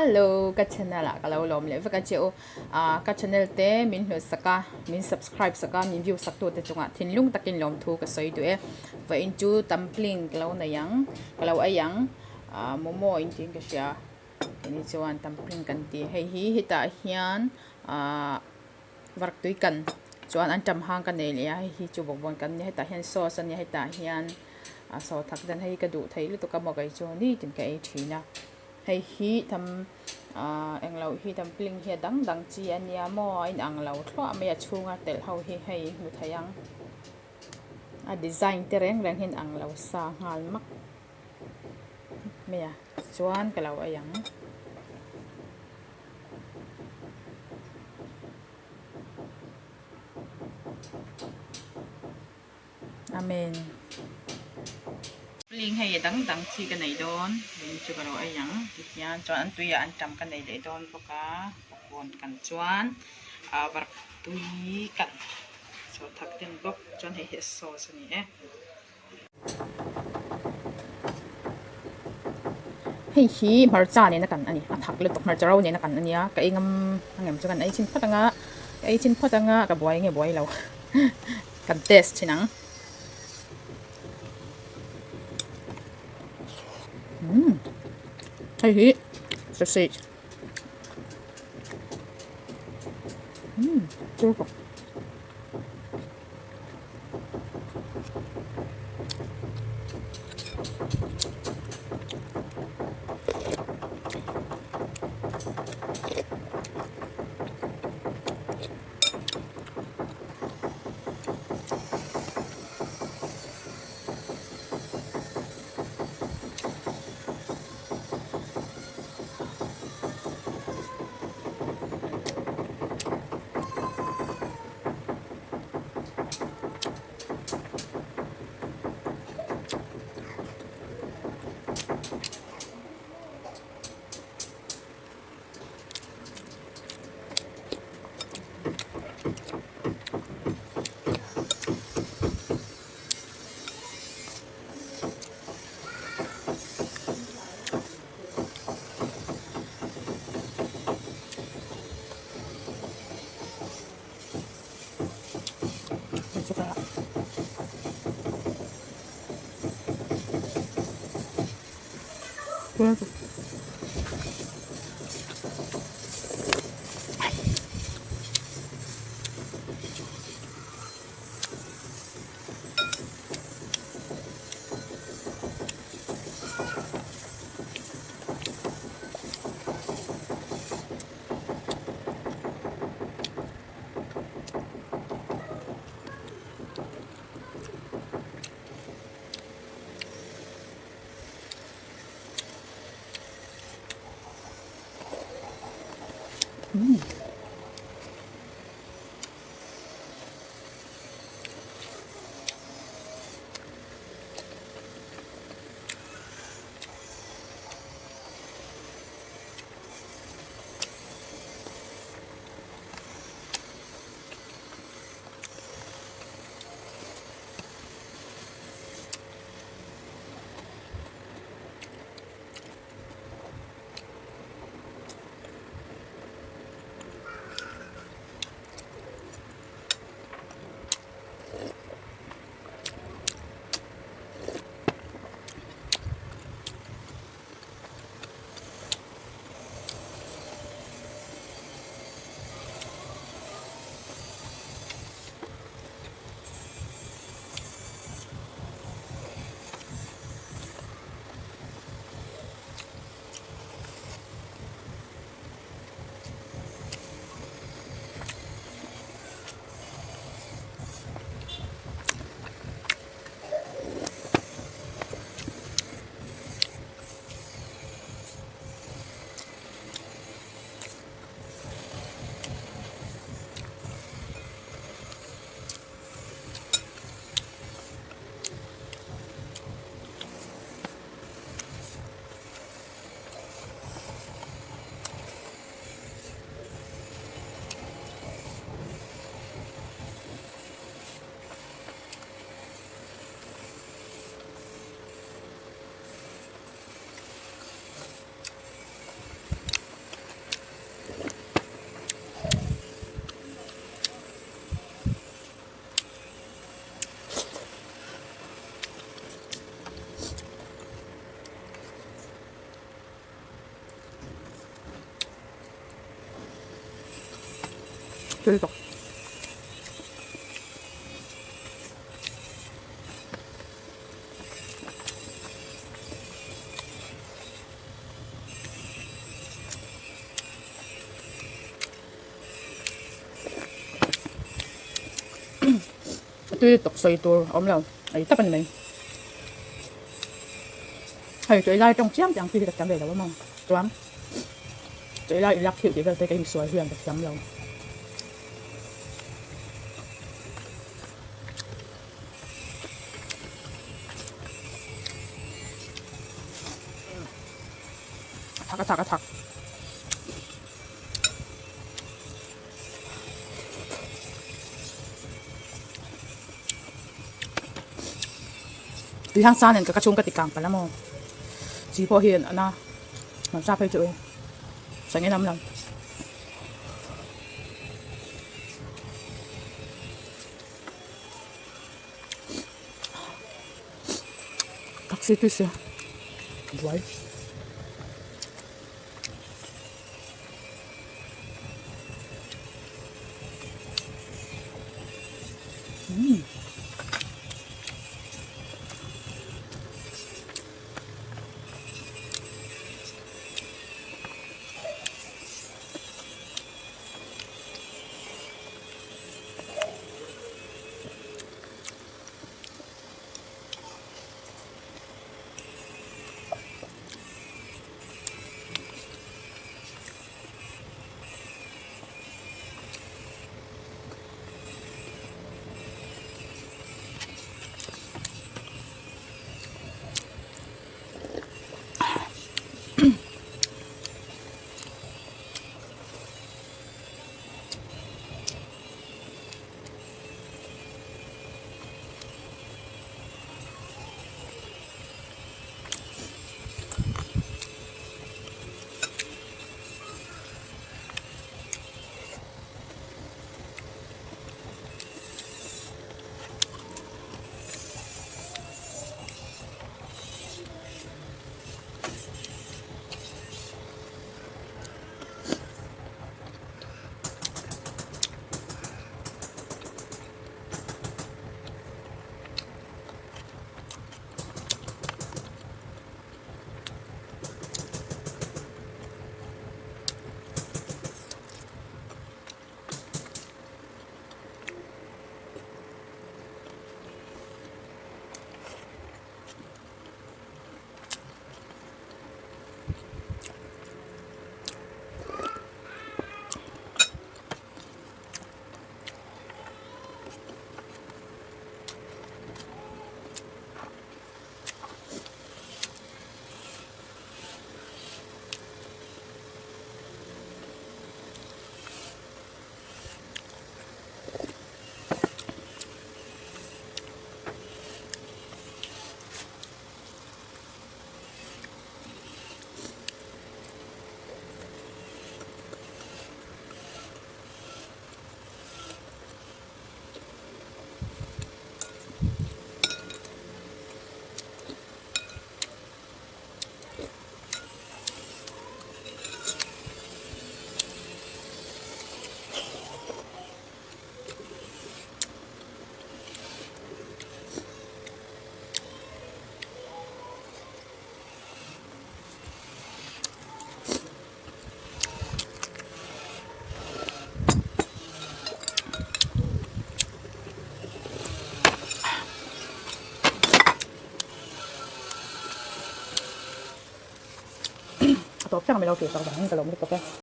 Hello ka channel ah ka lo lawm leh vek a che u ah ka channel te min hlut sak a min subscribe sak a min view sak tu te chungah thinlung takin lawmthu ka sawi duh e vawiin chu dumpling ka lo nei ang ka lo ei ang ah momo in tiin ka hria keini chuan dumpling kan ti hei hi hetah hian ah vark tui kan chuan an tam hang ka nei leh a hei hi chu bawkbawn kan nia hetah hian sauce a nia hetah hian a saw thak dan hei hi ka duh thei lutuk a maw kei chu nitin ka ei thin a hei hi tham ahh englo hi dumpling hi a dang dang chi a nia maw a inang lo thluah mai a chhunga telh ho hi hei hmu thei ang a design te reng reng hi a inang lo sa nghal mak mai a chuan ka lo ei ang. Amen. Ling hei a dang dang chi ka nei dawn ling chu ka lo ei ang tihian chuan an tuiah an tam ka nei leh dawn bawk a bawkbawn kan chuan ah vark tui kan saw thak den bawk chuan hei hi a sauce a ni e. Hei hi hmarcha nena kan a ni a thak lutuk hmarcha ro nena kan a nia ka ei ngam angem chu kan ei chhin phawt anga ka ei chhin phawt anga ka buai nge buai lo kan test thin ang umm hei hi sausage umm tui bawk. Umm. Tui tawk. Tui tawk sawi tur a awm lo ei tak a ni mai. Hei tui lai tawng chiam chiam chi hi ka thiam ve lo a maw chuan tui lai in lak thil tih vel te ka insual hian ka thiam lo. A thak a thak a thak. Tuihang sa nen ka ka chhung ka ti kang palh a maw chi pawh hi an a hmarcha phei chu sangin a awm lo. Taxi tui sia buai. A tawp chiang mai lo tih sak vangin ka lawm lutuk e.